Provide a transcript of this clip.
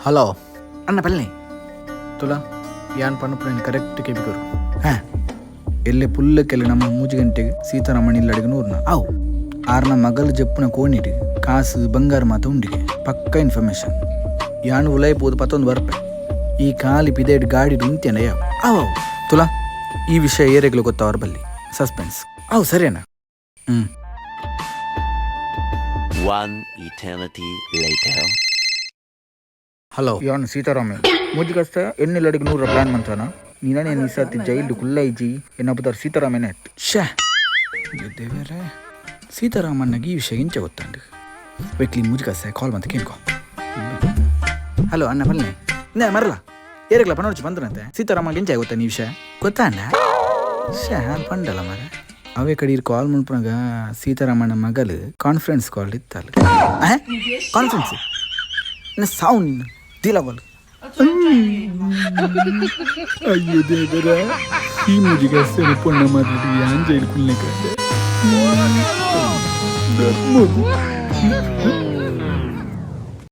Hello ಅಣ್ಣ, ಪಲ್ಲೆ ತುಲಾ, ಯಾನ್ ಪನ್ಪುನ ಕರೆಕ್ಟ್ ಕೆಬಿಕೊರು. ಹಾ, ಎಲ್ಲೆ ಪುಲ್ಲ ಕೆಲೆ ನಮ್ಮ 3 ಗಂಟೆಗೆ ಸೀತಾರಾಮನ್ ಇಲ್ಲಡಿಗೆ ನೂರ್ನ ಅವು. ಆರ್ನ ಮಗಲು ಜಪ್ಪುನ ಕೋಣಿಡ್ ಕಾಸು ಬಂಗಾರ ಮಾತ ಉಂಡಿಗೆ, ಪಕ್ಕ ಇನ್ಫಾರ್ಮೇಶನ್. ಯಾನ್ ಉಲೈ ಪೋದು ಪತ್ತೊಂದು ಬರ್ಪೆ. ಈ ಖಾಲಿ ಪಿದೇಡ್ ಗಾಡಿ ಉಂತ್ಯನ ಯಾವ ಅವು. ತುಲಾ, ಈ ವಿಷಯ ಏರೆಗ್ಲು ಗೊತ್ತವರ ಬಲ್ಲಿ, ಸಸ್ಪೆನ್ಸ್. ಅವು ಸರಿನಾ? ಹ್ಮ್. One eternity later. Hello, ಯಾನ್ ಸೀತಾರಾಮೆ. ಮುಜ್ಜಿಗಸ್ತ ಎನ್ನಿಲ್ಲಡಿಗೆ 100 ಪ್ಲಾನ್ ಮಂತಾನ. ನೀನೇ ಈ ಸರ್ತಿ ಜೈಲು ಕುಲ್ಲೈಜಿ. ಎನ್ನ ಪುದರ್ ಸೀತಾರಾಮನೇ. ಶ್ಯಾ ದೇವರೇ, ಸೀತಾರಾಮಣ್ಣಗೆ ಈ ವಿಷಯ ಇಂಚ ಗೊತ್ತಂಡು? ವೆಕ್ಲಿ ಮುಜ್ಜಿಗಸ್ತ ಕಾಲ್ ಮಂತ ಕೇಳ್ಕೊ. ಹಲೋ ಅಣ್ಣ, ಪಲ್ಲೆ ನೇ ಮರಲ. ಏರೆಗ್ಲ ಪನೋಡ್ಚಿ ಬಂದ್ರಂತೆ. ಸೀತಾರಾಮಗೆ ಇಂಚ ಗೊತ್ತಾ ಈ ವಿಷಯ? ಗೊತ್ತಾ ಅಣ್ಣ? ಶ್ಯಾ, ಪಂಡಲ ಮರ. ಅವೇ ಕಡೆ ಕಾಲ್ ಮನ್ಪುನಾಗ ಸೀತಾರಾಮಣ್ಣ ಮಗಲು ಕಾನ್ಫರೆನ್ಸ್ ಕಾಲ್ ಇತ್ತಲ್ಲ. ಕಾನ್ಫರೆನ್ಸ್ ಸಾವು ನಿನ್ನ ದಿಲವಲ್. ಅಯ್ಯೋ ದೇವರ, ಈ ಮುಜಿಗಸ್ತೇನೆ ಪೊಣ್ಣ ಮಾತಾಡಿ ಯಾನ್ ಜೈಲು ಕುಲ್ನೆ. ಧರ್ಮಗು.